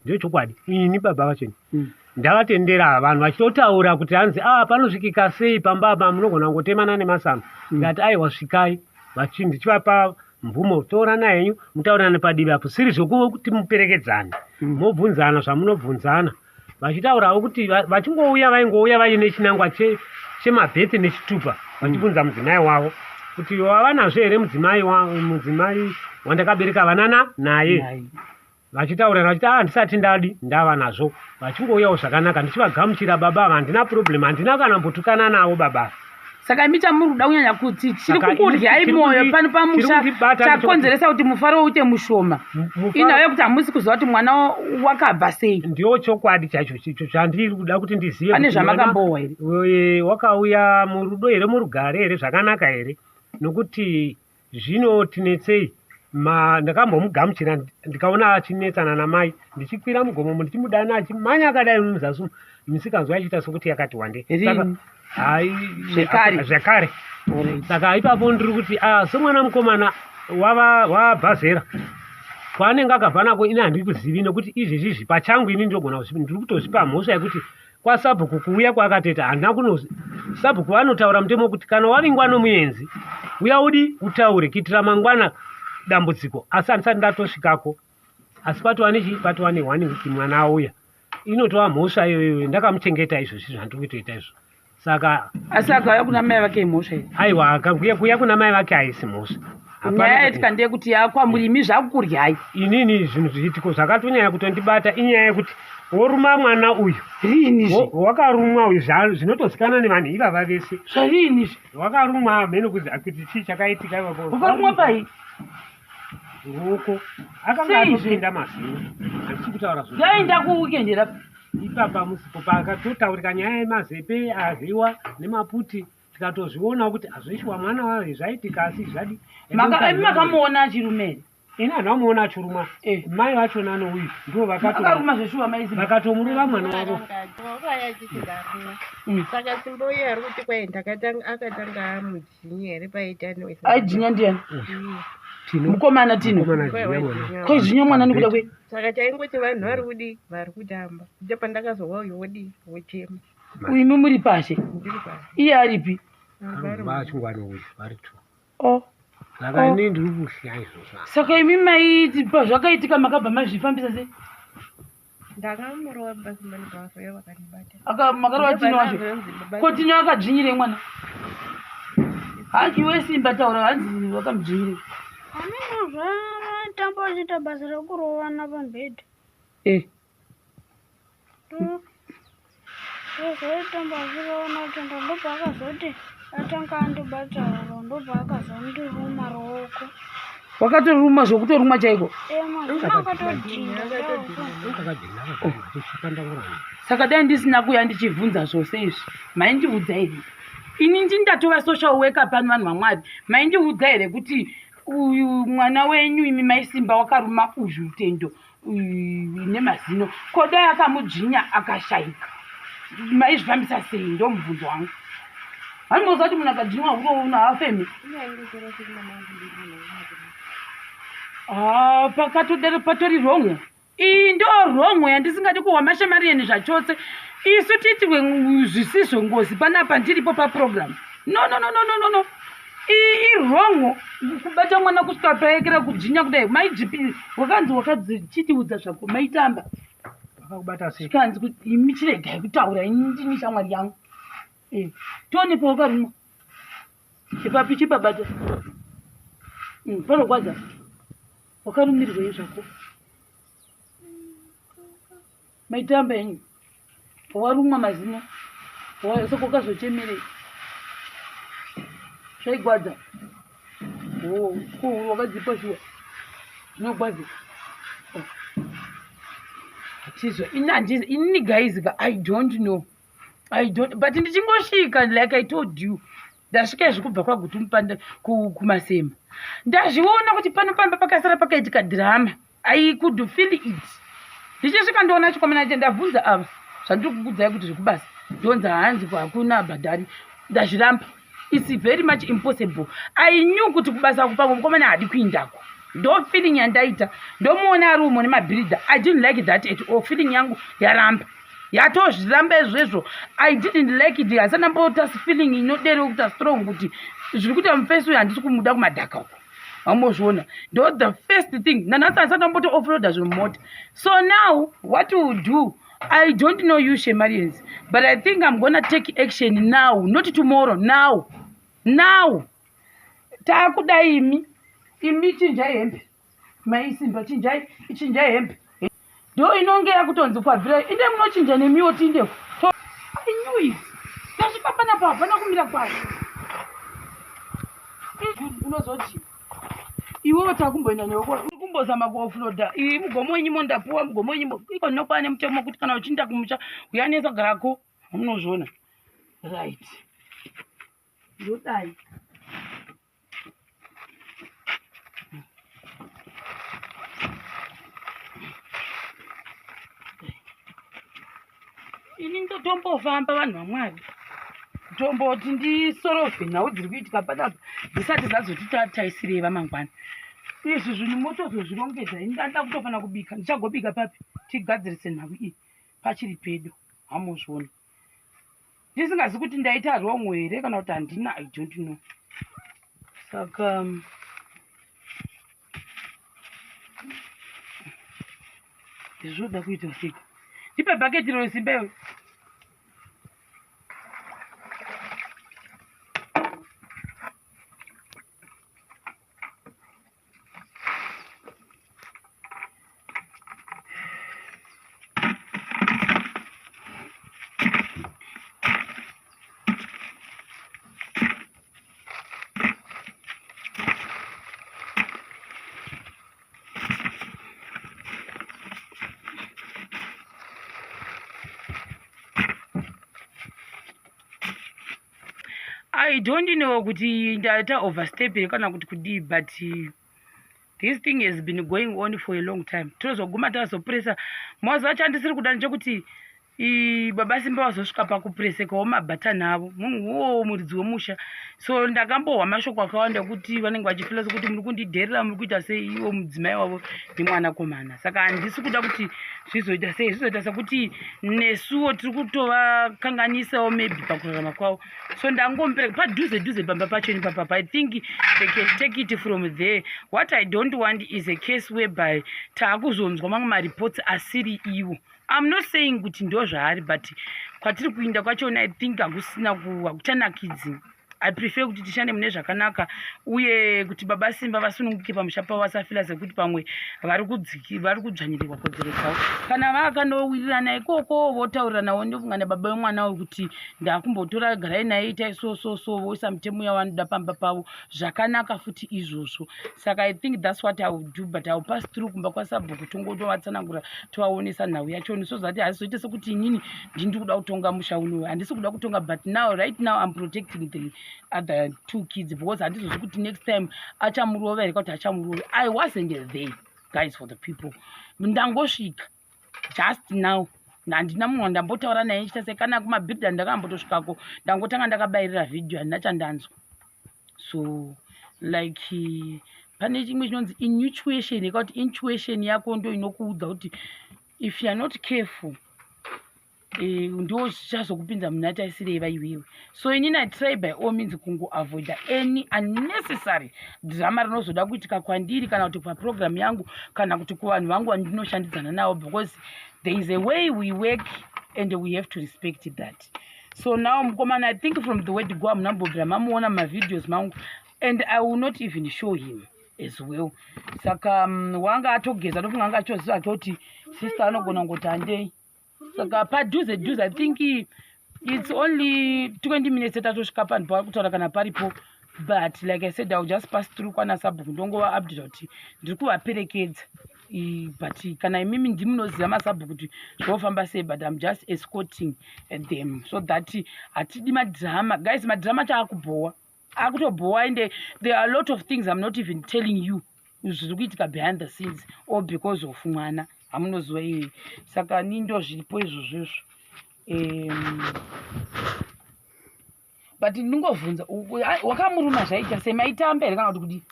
Ndechokwadi, ini baba vacho Ndavatendera vanhu vachitotaura kuti hanzi ah panosvikika sei pamba apa munogona kungotemana nemasano. Ndikati aiwa svikai vachi ndichivapa mvumo torana henyu mutaurirane padivi apo siri zvokuti muperekedzane mobvunzana zvamunobvunzana vachitaurawo kuti vachingouya vaingouya vaine chinangwa chemabhete nechitupa vachibvunza mudzimai wavo kuti wava nazvo here mudzimai mudzimai wandakabereka vanana naye. Vachitaurira vachiti ah handisati ndadi ndava nazvo vachingouyawo zvakanaka ndichivagamuchira baba ava handina problem handina kana mbotukana navo baba. Saka imi chamuri kuda kunyanya kuti chiri kukudyai moyo pano pamusha chakonzeresa kuti mufaro uite mushoma inhau yekuti hamusi kuziva kuti mwana wakabva sei. Ndiyo chokwadi chaicho chicho chandiri kuda kuti ndizive. Pane zvamakambohwa here? Wakauya murudo here murugare here zvakanaka here nokuti Zvinotinetsei ma ndakambomugamuchira ndikaona achinetsana namai ndichikwira mugomo ndichimudana achimanya akadai muzasi umu misikanzwa yachiita sokuti yakati wande saka hai zvekare zvekare saka ipapo ndiri kuti ah somwana mukomana wava wabva zera kwaanenge akabva nako ini handikuzivi nekuti izvezvizvi pachangu ini ndogona ndiri kutozvipa mhosva yekuti Kwasabhuku kuuya kwaakatoita handina kuno sabhuku vanotaura mutemo wekuti kana wavingwa nomuenzi uya udi utaure kuitira mangwana dambudziko asi handisati ndatosvikako asi patova nechi patova nehwani kuti mwana auya inotova mhosva iyoyo ndakamuchengeta izvozvi zvandiri kutoita izvo saka asi akauya kuna mai vake imhosva iyi aiwa akakuya kuya kuna mai vake haisi mhosva nyaya yaitika ndeyekuti yakwamuri imi zvakukuryai inini zvinhu zviitiko zvakatonyanya kutondibata inyaya yekuti woruma mwana uyu riini zve wakarumwa uyu zvinotozikanwa nevanhu ivava vese zvariini zve wakarumwa hameno kuti chii chakaitika ivavo wakarumwa pai ruoko akanga atopinda mazino handisi kutaura zvo yaenda kuweekend rapi ipapa musipo pakatotaurika nyaya yemazepe adyiwa nemaputi tikatozvionawo kuti hazvishuwa mwana wayo zvaitika asi zvadi makamuona achirume here ini handina kumuona achirumwa eh. mai vachona nouyu ndivo vakatoruma zveshuwa mai vakatomurova mwana wavo Saka simba uye ari kuti kwai ndakatanga akatanga amudzvinya here paita noise. Aidzvinya ndiyani? Tino. Mukomana Tino. Koizvinya mwana nekuda kwe? Saka chaingoti vanhu vari kudii vari kutamba. Ndipo pandakazova uyu wodii wochema. Uyu muri pashe. Iye aripi? Vachingwani uyu vari two. Oh. Saka oh. ini ndiri kuhla izvozvo. Saka imi maiti pazvakaitika makabva mazvifambisa sei? Ndakamurova basi mani baba vakandibata. Aka makarova Tino wacho. Ko Tino akadzvinyirei mwana? Hanzi iwe Simba taura hanzi wakamudzvinyirei. Ameno zvaatamba achiita basa rekurovana pamubhedha. Eh. Zvaitamba achirovana kutenda ndobva akazoti atanga andibata huro ndobva akazondiruma ruoko. Wakatoruma zvokutoruma chaiko? Eh, mazino akatodhinda. Saka dai ndisina kuuya ndichibvunza zvose izvi maindiudza here? Ini ndini ndatova social worker pano vanhu vaMwari. Maindiudza here kuti uyu mwana wenyu imi maisimba wakaruma uyu Rutendo nemazino ko dai akamudzvinya akashaika maizvifambisa sei ndo mubvunzo wangu vanombozva kuti munhu akadzvinywa huro uno haafemi ah, pakatodaro patori rongo iyi ndo rongo yandisingadi kuhwa mashamariyeni zvachose isu tiitirwe zvisizvo ngozi panapa ndiripo paprogram no no no no no no iyi iwrong kubata mwana kusvika paekera kudzvinya kudai mai gp wakanzi wakachitiudza zvako maitamba zvikanzi imi chiregai kutaura ini ndini shamwari yangu eh, tione pawakarumwa ipapi chipabata panorwadza wakarumirwei zvako Maitamba henyu warumwa mazino saka wakazochemerei zvaigwadza oh, ko wakadzipa shuwa zvinogwadza oh. Hatizwa ini handizi ini guys ka i don't know i don't but ndichingosvika like i told you ndasvika izvi kubva kwagutu mupanda kumasema ndazviona kuti pano pamba pakasara pakaitika drama I could feel it ndichisvika ndoona chikomana che ndabvunza ava zvandiri kukudzai kuti zvekubasa ndonzi hanzi hakuna abhadhari ndazviramba its very much impossible i knew kuti kubasa kupamwe mukomana haadi kuindako. Ndo feeling yandaita, ndomuona ari umo nemabhiridha. I didn't like that at all. Feeling yangu yaramba, yatozviramba izvezvo. I didn't like it. Hasana feeling inodere kuita strong kuti zviri kuita mufesi uyu, handisi kumuda kumadhaka uko. Vambozviona, ndo the first thing. Nanhasi asati amboto offloada zvinhu mumota. So now what will do, I don't know you Shemarians, but I think I'm gonna take action now, not tomorrow. Now, now taakudai. Imi, imi, chinjai hembe. Maisimba, chinjai, chinjai hembe. Ndo inonge yakutonzi kwabvira inde munochinja nemiwo tiindeko. I knew it. Tasvika panapa, hapana kumira kwayo. Unozoti iwewe takumboenda newe uri kumbozama kuoffloada iyi mugomo wenyimo. Ndapuwa mugomo wenyimo iko ndinokwana nemutemo kuti kana uchiinda kumusha uyanetsa garako. Munozviona, right? Ndodai. Ini ndotombofamba, vanhu vaMwari, tomboti ndisorovhe nhau dziri kuitika panapa dzisati dzazoti taisirei vamangwana. Izvi zvinhu motozozvirongedza. Ini ndanda kutofanira kubika, ndichagobika papi? Tigadzirise nhau iyi pachiri pedo. Hamuzviona, ndisingazi kuti ndaita wrong here kana kuti handina, I don't know. Saka zvoda kuita sika. Ndipe bhaketi ro, Simba iwe. I don't know kuti ndaita overstep here kana kuti kudii, but this thing has been going on for a long time. Tinozoguma tazopresa mazuva acho. Andisiri kuda ndechekuti baba Simba vazosvika pakupresekawo mabhatani avo, munhu uwowo muridzi wemusha. So ndakambohwa mashoko akawanda ekuti vanenge vachifila sekuti muri kundidherera, muri kuita sei, iwo mudzimai wavo nemwanakomana. Saka handisi kuda kuti zvizoita sei, zvizoita sekuti nesuwo tiri kutovakanganisawo maybe pakurarama kwavo. So ndangomupereka padhuze dhuze pamba pacho ipapapa. I think they can take it from there. What I don't want is a case whereby taakuzonzwa mamwe mareports asiri iwo. I'm not saying kuti ndo zvaari, but kwatiri kuinda kwachona, I think hakusina, hakuchanakidzi. I prefer kuti tishande mune zvakanaka uye kuti baba Simba vasununguke pamusha pavo, vasafila sekuti pamwe vari kudzvanyirirwa kodzero dzavo. Kana vakanowirirana ikoko, votauriranawo, ndofunga nababa vemwana uyu kuti ndakumbotora, garai naye, itai so so so, voisa mutemo yavanoda pamba pavo, zvakanaka futi izvozvo. Saka I think that's what I will do, but I will pass through kumba kwasabhuku, tongotovatsanangura, tovaonesa nhau yachoni, so that hazizoite sekuti inini ndindi kuda kutonga musha unoyu. Handisi kuda kutonga, but now, right now, I'm protecting the other two kids because handizozi kuti next time achamurova here kuti achamurova. I wasn't there, guys, for the people. Ndangosvika just now, handina munhu wandambotaura naye chita sei kana kumabhiridha ndakambotosvikako. Ndangotanga ndakabayirira vhidhiyo, handina chandanzwa. So like pane chimwe chinonzi intuition, yekakuti intuition yako ndo inokuudza kuti if you are not careful, ndo zvichazokupinza muna taisireva iwewe. So inini I try by all means kungoavoida any unnecessary drama rinozoda kuitika kwandiri kana kuti paprogram yangu kana kuti kuvanhu vangu vandinoshandidzana navo, because there is a way we work and we have to respect that. So now mukomana, I think from the word go hamuna mbobvira mamuona mumavideos mangu, and I will not even show him as well. Saka wanga atogeza, ndofunga anga achoziva ake kuti sister anogona kungoti handei. Saka padhuze dhuze, I think it's only 20 minutes tatosvika panhu pavari kutaura kana paripo. But like I said, I will just pass through kwana sabhuku, ndongova update kuti ndiri kuvaperekedza. But kana imimi ndimunoziva masabhuku kuti zvofamba sei, but I'm just escorting them so that hatidi madrama, guys. Madrama chaakubhowa, akutobhowa, ende there are a lot of things I'm not even telling you zviri kuitika behind the scenes, all because of mwana hamunoziva iyoyi. Saka ni ndo zviripo izvozvo izvo. But ndingovhunza, wakamuruma zvaita sei? Maitamba here kana kuti kudii?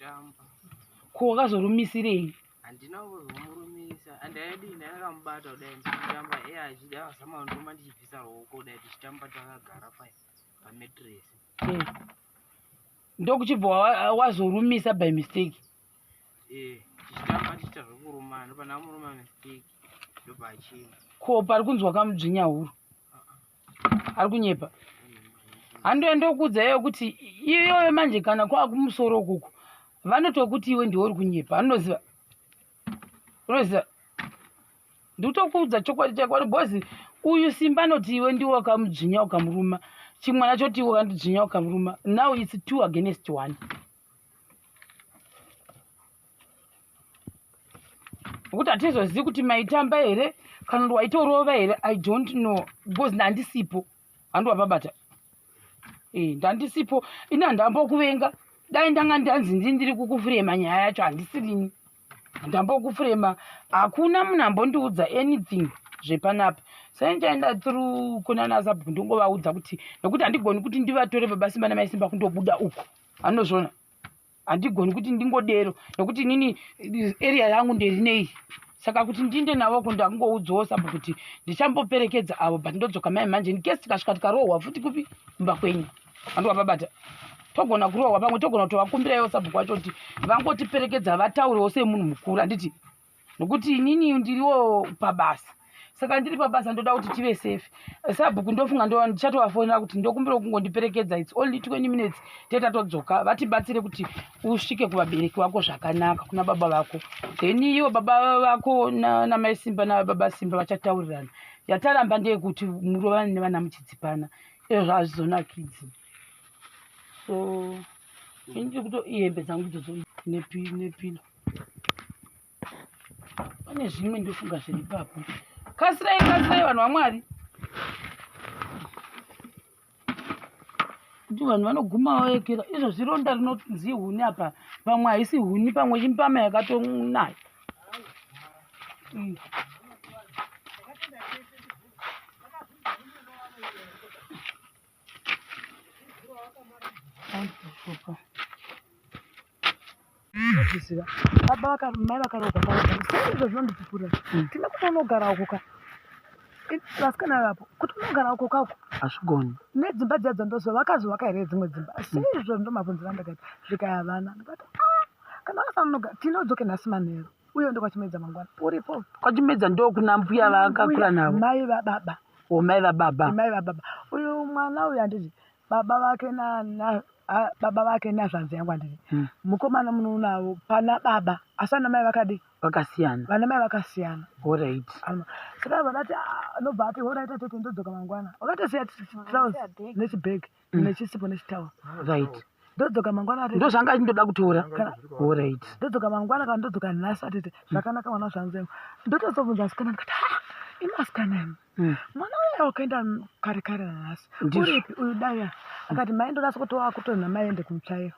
Tichitamba. Ko wakazorumisirei? Handina kuzomurumisa. Andaidii ndakamubata kudai ndichitamba iye achida akazama kunduma ndichibvisa ruoko kudai tichitamba takagara pai pametresi. Eh. Ndokuchibva wazorumisa by mistake. Eh, tichitamba tichiita zvekurumana ndopandamuruma mistake ndopachina. Ko pari kunzi wakamudzvinya huro? Ari kunyepa. Handiyo ndokuudza iyoyo kuti iyoyo manje kana kwakumusoro ukuku vanotokuti iwe ndiwe uri kunyepa. Anoziva. Unoziva. Ndikutokuudza chokwadi chakwadi because uyu Simba anoti iwe ndiwe wakamudzvinya ukamuruma. Chimwana choti iwe wakandidzvinya ukamuruma. Now it's 2 against 1. Nokuti hatizozivi kuti maitamba here kana kuti waitorova here, I don't know because ndandisipo. Handiwapabata. Eh, ndandisipo. Ini handambokuvenga. Dai ndanga ndanzi ndini ndiri kukufurema nyaya yacho, handisirini. Handambokufurema. Hakuna munhu ambondiudza anything zvepanapa. Sai ndichaenda through kuna naSabhuku ndongovaudza kuti nekuti handigoni kuti ndivatore baba Simba namai Simba kundobuda uko. Anozviona. Handigoni kuti ndingodero nekuti inini area yangu nderinei. Saka kuti ndinde navo ko ndakungoudzawo sabhuku kuti ndichamboperekedza avo but ndodzoka mai manje in case tikasvika tikarohwa futi kupi kumba kwenyu. Handowababata. Togona kurohwa pamwe togona kutovakumbira ivo sabhuku wacho kuti vangotiperekedza vataurewo semunhu mukuru handiti. Nokuti inini ndiriwo pabasa. Saka ndiri pabasa ndoda kuti tive safe. Sabhuku ndofunga ndichatovafonera kuti ndokumbira kungondiperekedza, it's only 20 minutes teta todzoka, vatibatsire kuti usvike kuvabereki vako zvakanaka, kuna baba vako. Then ivo baba vako namai Simba nababa Simba vachataurirana. Yataramba ndeyekuti murovane nevana muchidzipana, izvo hazvizonakidzi. So ini ndiri kuto ihembe dzangu idzodzo nepilo. Pane zvimwe ndofunga zviri ipapo. Kasirai, kasirai vanhu vaMwari. Kuti vanhu vanoguma vaekera izvo zvironda rinonzi huni apa, pamwe haisi huni, pamwe chimbama yakatonaya. Ndozviziva baba vaka mai vakaroorwa sei izvo zvinondipupurira tine kuti unogara uko ka vasikana vapo kuti unogara uko ka uko hazvigoni nedzimba dziya dzandoziva vakazovaka here dzimwe dzimba sei izvo ndomabvunzira ndakaita zvikai havana ndikati ah kana vasanogara tinodzoke nhasi manheru uye ndokwachimedza mangwana uripo kwachimedza ndokuna mbuya vakakura navo mai vababa o mai vababa mai vababa uyu mwana uyu handiti baba vake na baba vake nezvanzi yangu handiti mukomana munoonavo pana baba asi ana mai vakadi vakasiyana vana mai vakasiyana Alright. Saka vanati anobva ati horaita tete ndodzoka mangwana wakatosiya trouse nechibhegi nechisipo nechitauro Right. Ndodzoka mangwana atete ndozvanga achindoda kutora Alright. Ndodzoka mangwana kana ndodzoka nhasi atete zvakanaka mwana zvanzi yangu ndotozobvunza asikana ndikati ha imi asikana imi mwana uya wakaenda kare kare nanhasi uripi uyu dai akati mai ndonasa kuti wakutonzi namai ende kumutsvairo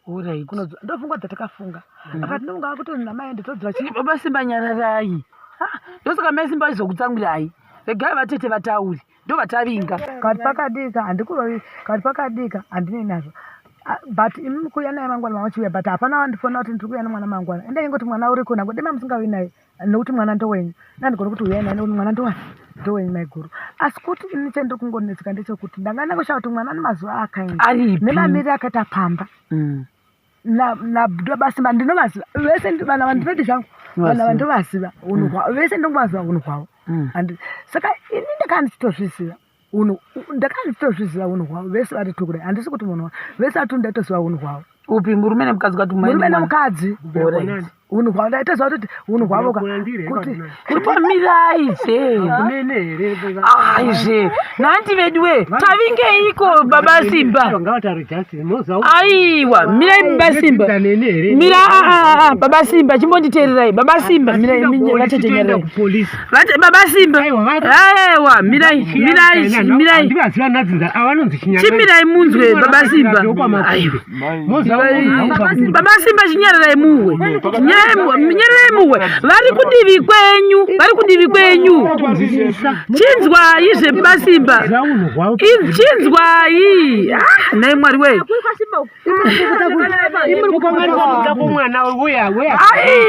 Alright. Ndofunga dzatakafunga akati ndonga akutonzi namai ende todzira chii baba Simba nyararai ndosaka mai Simba vachizokutsamwirai regai vatete vataure ndovatavinga kati pakadika handikurovi kati pakadika handinei nazvo but imi kuuya naye mangwana mamachiuya but hapana wandifona kuti ndiri kuuya nemwana mangwana enda ingoti mwana uri kona kudema musingauyi naye nekuti mwana ndowenyu ndandigona kuti uyai naye nekuti mwana ndowani ndowenyu maiguru asi kuti ini chandiri kungonetseka ndechekuti ndanga ndakushaya kuti mwana nemazuva aakaenda aripi nemamiriro akaita pamba nabasimba ndinovaziva vese vana vandinoti zvangu vana vandovaziva unhu hwavo vese ndongovaziva unhu hwavo saka ini ndakanga ndichitozviziva unhu ndakanga ndichitozviziva unhu hwavo vese vari two kudai handisi kuti munhu vese vari two ndaitoziva unhu hwavo Upi murume nemukadzi kati murume nemukadzi unhu hwavo ndaitoziva kuti unhu hwavo kuti kutomirai zve aizve nanti veduwe tavingeiko baba Simba aiwa mirai baba Simba mira baba Simba chimbonditeererai baba Simba mirai vatete nyarai baba Simba aiwa mirai mirai mirai chimirai munzwe baba Simba aiwa baba Simba chinyararai muwe chinyararai. Nyararai muwe. Vari kudivi kwenyu, vari kudivi kwenyu. Chinzwai zvepasimba. Chinzwai. Ah, nhai Mwari wee. Kukanganisa mwana uya uya. Ai.